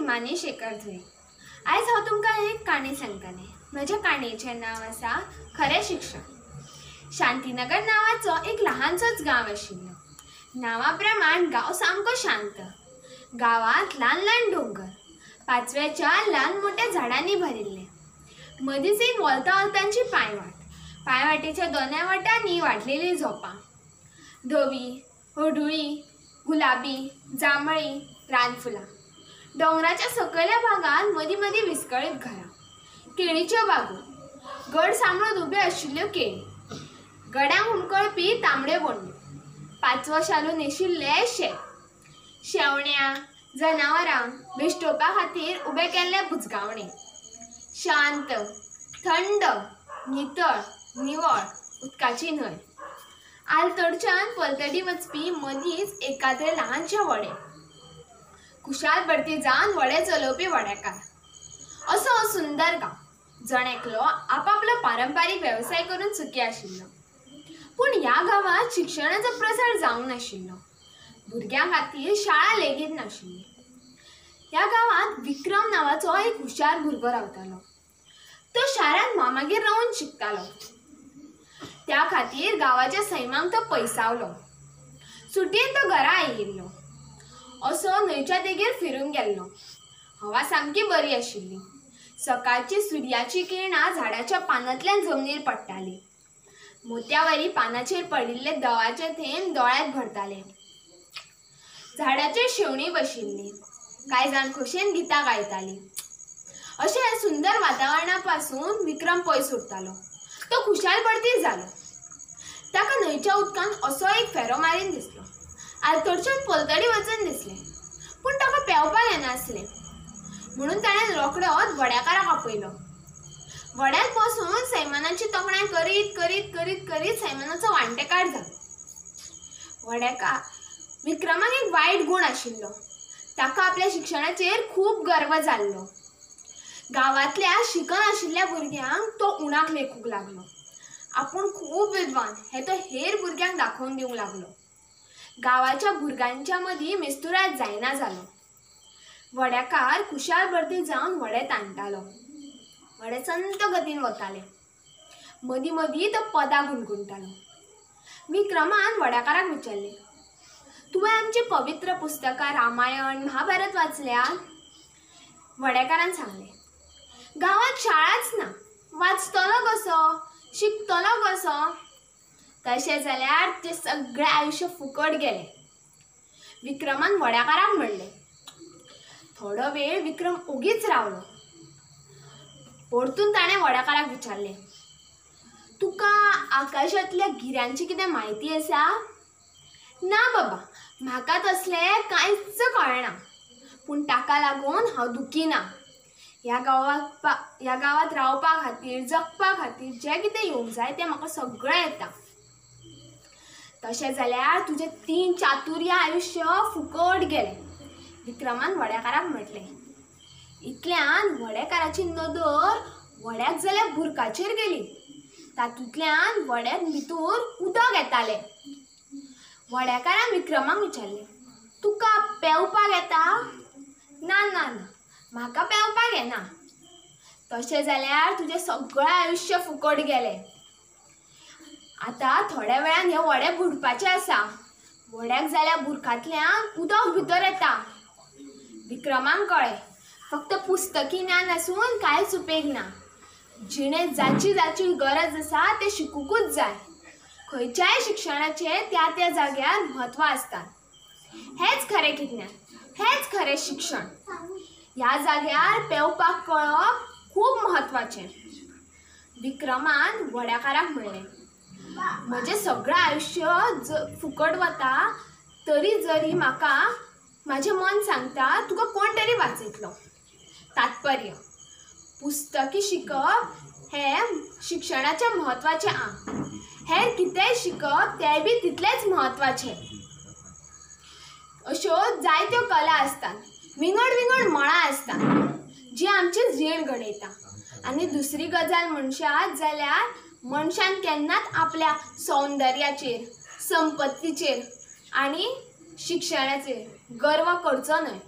हिमानी शेखर थळी. आयज हांव तुमकां एक काणी सांगतलें. म्हज्या काणयेचें नांव आसा खरें शिक्षण. शांतीनगर नांवाचो एक ल्हानसोच गांव आशिल्लो. नांवा प्रमाण गांव सामको शांत. गांवांत ल्हान ल्हान दोंगर, पाचव्याच्या ल्हान मोठ्या झाडांनी भरिल्ले. मदींच एक वोलता वोलतांची पांयवाट. पांयवाटेच्या दोनाय वटांनी वाडलेलीं झोपां, धवी, हळडुळी, गुलाबी, जांभळी रानफुलां. दोंगराच्या सकयल्या भागांत मदीं मदीं विस्कळीत घरां, केळीच्यो बागो, गड सांबळून उब्यो आशिल्ल्यो केळी, गड्यांक हुमकळपी तांबड्यो बोंड्यो, पाचवो शालू न्हेशिल्लें शेत, शेवण्या जनावरांक बेश्टोवपा खातीर उबे केल्ले बुजगावणे. शांत, थंड, नितळ, निवळ उदकाची न्हंय. आलतडच्यान पलतडी वचपी मदींच एकाद्रे ल्हानशें व्हडें. खुशाल भरती जावन व्हडें चलोवपी व्हडेकार. असो हो सुंदर गांव. जण एकलो आपापलो पारंपारीक वेवसाय करून सुखी आशिल्लो. पूण ह्या गांवांत शिक्षणाचो प्रसार जावंक नाशिल्लो. भुरग्यां खातीर शाळा लेगीत नाशिल्ली. ह्या गांवांत विक्रम नांवाचो एक हुशार भुरगो रावतालो. तो शारांत मामागेर रावन शिकतालो. त्या खातीर गांवाच्या सैमाक तो पयसावलो. सुटयेन तो घरा आयिल्लो. असो न्हंयच्या देगेर फिरूंक गेल्लो. हवा सामकी बरी आशिल्ली. सकाळची सुर्याची किरणां झाडाच्या पानांतल्यान जमनीर पडटाली. मोत्यावरी पानाचेर पडिल्ले दवाचे थेंब दोळ्यांत भरताले. झाडाचेर शेवणीं बशिल्लीं. कांय जाण खोशयेन गितां गायतालीं. अशें सुंदर वातावरणा पासून विक्रम पयस उरतालो. तो खुशाल भरती जालो. ताका न्हंयच्या उदकांत असो एक फेरो मारीन दिसलो. आलतडच्यान पलतडी वचून दिसलें. पूण ताका पेंवपाक येनासलें. म्हणून ताणें रोखडोच व्हड्याकाराक आपयलो. व्हड्यांत बसून सैमानाची तोखणाय करीत करीत करीत करीत सैमानाचो वांटेकार जालो. व्हडेकार विक्रमाक एक वायट गूण आशिल्लो. ताका आपल्या शिक्षणाचेर खूब गर्व जाल्लो. गांवांतल्या शिकनाशिल्ल्या भुरग्यांक तो उणाक लेखूंक लागलो. आपूण खूब विद्वान हें तो हेर भुरग्यांक दाखोवन दिवंक लागलो. गांवाच्या भुरग्यांच्या मदीं मिस्तुराद जायना जालो. व्हड्याकार खुशाल भरती जावन व्हडें ताणटालो. व्हडें संत गतीन वतालें. मदीं मदीं तो पदां गुणगुणटालो. विक्रमान व्हड्याकाराक विचारलें, तुवें आमची पवित्र पुस्तकां रामायण, महाभारत वाचल्या? व्हडेकारान सांगलें, गांवांत शाळाच ना, वाचतलो कसो, शिकतलो कसो? तशें जाल्यार तें सगळें आयुश्य फुकट गेलें. विक्रमान व्हड्याकाराक म्हणलें. थोडो वेळ विक्रम ओगीच रावलो. परतून ताणें व्हड्याकाराक विचारलें, तुका आकाशांतल्या गिऱ्यांची कितें म्हायती आसा? ना बाबा, म्हाका तसलें कांयच कळना. पूण ताका लागून हांव दुखी ना. ह्या गांवांत रावपा खातीर, जगपा खातीर जें कितें येवंक जाय तें म्हाका सगळें येता. तशें जाल्यार तुजें 3 चातुर्य आयुश्य फुकट गेलें. विक्रमान व्हड्याकाराक म्हटलें. इतल्यान व्हडेकाराची नदर व्हड्याक जाल्या बुरकाचेर गेली. तातूंतल्यान व्हड्यांत भितर उदक येतालें. व्हड्याकारान विक्रमाक विचारलें, तुका पेंवपाक येता? ना ना ना, म्हाका पेंवपाक येना. तशें जाल्यार तुजें सगळें आयुश्य फुकट गेलें. आतां थोड्या वेळान हें व्हडें बुडपाचें आसा. व्हड्याक जाल्या बुरकांतल्यान उदक भितर येता. विक्रमाक कळ्ळें, फक्त पुस्तकी ज्ञान आसून कांयच उपेग ना. जिणेंत जाची जाची गरज आसा तें शिकूंकूच जाय. खंयच्याय शिक्षणाचें त्या त्या जाग्यार म्हत्व आसता. हेंच खरें गिन्यान, हेंच खरें शिक्षण. ह्या जाग्यार पेंवपाक कळप खूब म्हत्वाचें. विक्रमान व्हड्याकाराक म्हणलें, म्हजें सगळें आयुश्य फुकट वता तरी जरी म्हाका म्हाजें मन सांगता तुका कोण तरी वाचयतलो. तात्पर्य, पुस्तकी शिकप हें शिक्षणाचें म्हत्वाचें आंग. हेर कितेंय शिकप तेंय बी तितलेंच म्हत्वाचें. अश्यो जायत्यो कला आसतात, विंगड विंगड मळां आसतात जी आमची जीण घडयता. आनी दुसरी गजाल म्हणशात जाल्यार मनशान केन्नाच आपल्या सौंदर्याचेर, संपत्तीचेर आनी शिक्षणाचेर गर्व करचो न्हय.